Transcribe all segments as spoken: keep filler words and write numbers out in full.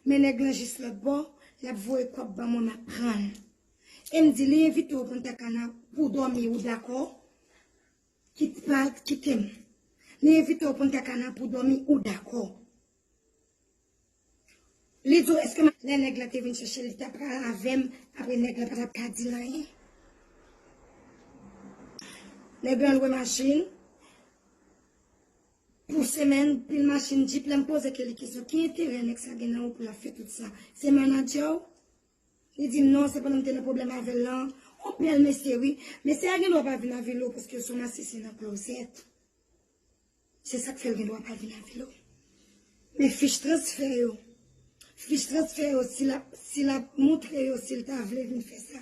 Men nèg lan jis lòt bò, l ap voye kòb ban mwen, m ap pran l. E m di, li envite w Punta Cana pou w dòmi, ou dakò? Kit pa, kite m. Li envite w Punta Cana pou w dòmi, ou dakò? Li di w, èske m, lè nèg la te vin chèche l, li t ap pral avè m, apre nèg la pa t ap ka di l anyen. Nèg lan lwe machin, pou semèn, pil machin, jip, lè m poze ke li kesyon, ki enterè nèg sa gen nan ou pou l ap fè tout sa? Se manadjè w? Li di m non, se pandan m te nan pwoblèm avè l lan. On bèl mesye, wi. Mesye a gen dwa pa vin avili w paske se yon masisi nan klozèt. Se sa k fè l gen dwa pa vin avili w. Men fich transfè yo, fich transfè yo, si l ap, si l ap montre yo, si l ta vle vin fè sa,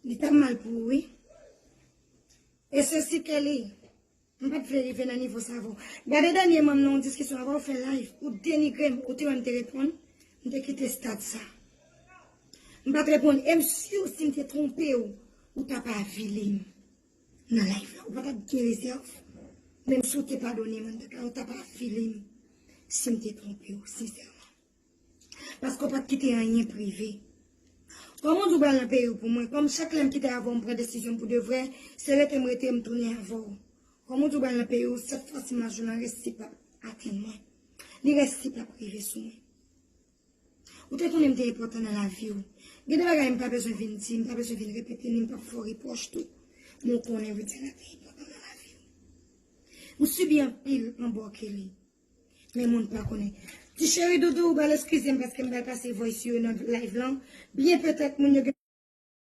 li t ap mal pou ou, wi. E sesi ke li, m pa t vle rive nan nivo sa avè w. Gade dènyèman m nan yon diskisyon avè w, fè live, ou denigre m, ou te wè m te reponn, m te kite stad sa. M pa t reponn, e m si si m te twonpe w, ou t ap avili m nan live la. Ou pa t ap gen rezèv. Menm si w te padone m, ou t ap avili m si m te twonpe w, sensèman. Paske w pa t kite anyen prive. Kòm ou di w pral nan peyi w pou mwen, kòm chak lè m kite avè w, m pran desizyon m pou de vrè, se rete m rete, m tounen avè w. Kòm ou di w pral nan peyi w, sèt fwa si m majou nan resi p ap atenn mwen. Li resi p ap rive sou mwen. Ou te konnen m te enpòtan nan lavi w. Gen de bagay m pa bezwen vin di, m pa bezwen vin repete, ni m p ap fè w repwòch tou. Men w konnen Ritana te enpòtan nan lavi w. M sibi anpil anbò ke li. Men moun pa konnen. Ti cheri doudou, ou pral eskize m paske m pral pase voice yo nan live lan. Byen petèt moun yo gen